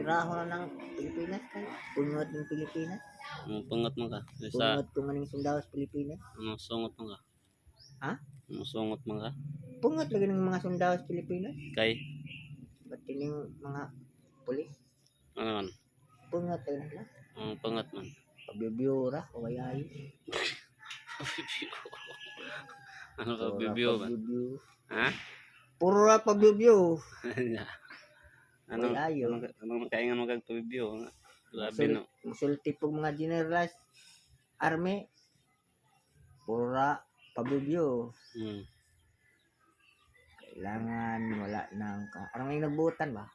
Sirahon na ng Pilipinas kay pungot ng Pilipinas. Ang pangat man ka. Sa Pungot ko maning sundalo sa Pilipinas. Ano sungot man ka? Ha? Ano sungot man ka? Pungot lagi ng mga sundalo sa Pilipinas. Kay Ba't yun yung mga pulis? ano man? Pungot lagi na sila. Ang pangat man. Pabibyura o kaya. Ano ka bibyo ba? Pabibyura. Ha? Puro ra pabibyura. Ano Way ayo. ano ano kaingan mo kag pabibyo? Grabe no. Musulti po mga generals army. Puro ra pabibyura. Kailangan wala nang parang yung nagbutan ba?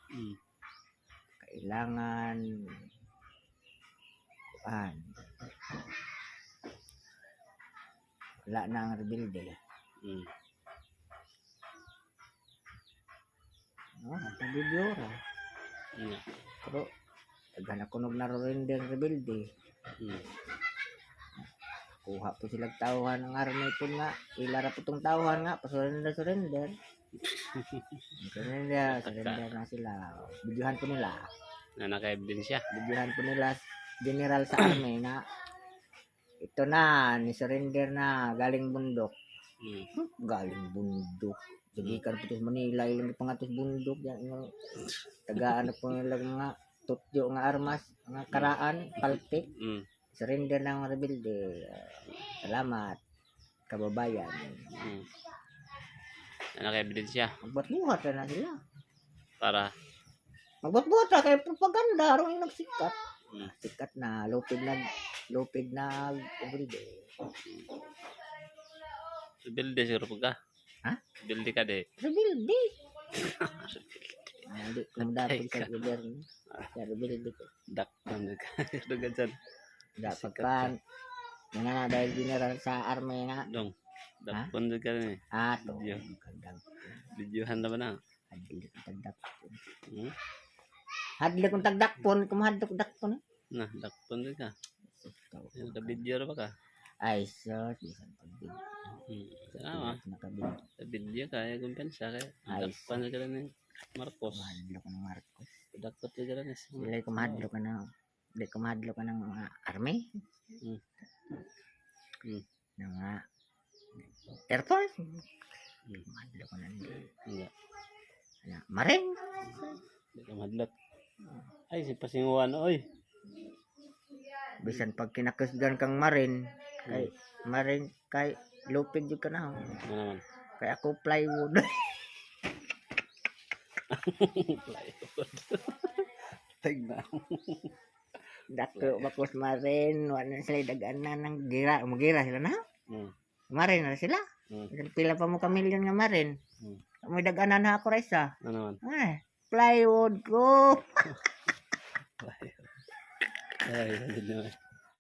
Kailangan kuan. Wala nang rebelde. No, pabibyura. Pero daghan ako nog narurender rebelde. Kuha po silang tauhan ng army po nga. Ila ra po tong tauhan nga. Pa-surrender, surrender. Surrender, surrender na sila. Videohan po nila. Na naka-ebidensya. Videohan po nila general sa army na ito na, ni surrender na, galing bundok. Galing bundok. Sige kan po sa Manila, ilang pangatos bundok. Yan, yung taga ano po nila mga tutyo nga armas, mga karaan, paltik. Surrender na ang rebelde. Salamat, kababayan. Na naka-ebidensya Magbuhat-buhat na sila. Para Magbuhat-buhat na kay propaganda aron yung nagsikat. Sikat na lupig na lupig na rebelde. Rebelde siguro po ka. Ha? Rebelde ka de. Rebelde. Ah, di ko madapig sa gobyerno. Sa rebelde ko. Dakpan ka. Dugan sa Dapat Sikat pa nga na dahil general sa army nga. Dong. Dakpan ka rin eh. Ah, to. Video. Kagdag. Videohan na ba na? Hadli kong tagdakpon. Hadli kong tagdakpon. Kumahadlok dakpon. Na, dakpan ka. Yung ka-video ra ba ka? Ay, sus. Bisan pag Tama. Nakabid. Sa video ka, ay kumpensa kay. Ay, Dakpan ka rin eh. Marcos. Mahadlok ng Marcos. Dakot ka rin eh. Dili ko mahadlok ka ng dili ko mahadlok ka ng mga army. Ng mga Air Force. Mahadlok ka ng Hindi. ano, Marine. Hindi ka madlot. Ay, si Pasinguan, oy. Bisan pag kinakusgan kang Marine, kay Marine kay lupig jud ka na. Ho. Ano naman? Kay ako plywood. Plywood. Tignan. Dako bakos Marine, wala na sila daganan ng gira, mugira sila na. Marine na sila. Bisan pila pa mo ka milyon nga Marine. May daganan na ako ra isa. Ano naman? Ay, plywood ko. Plywood. Ay, hindi naman.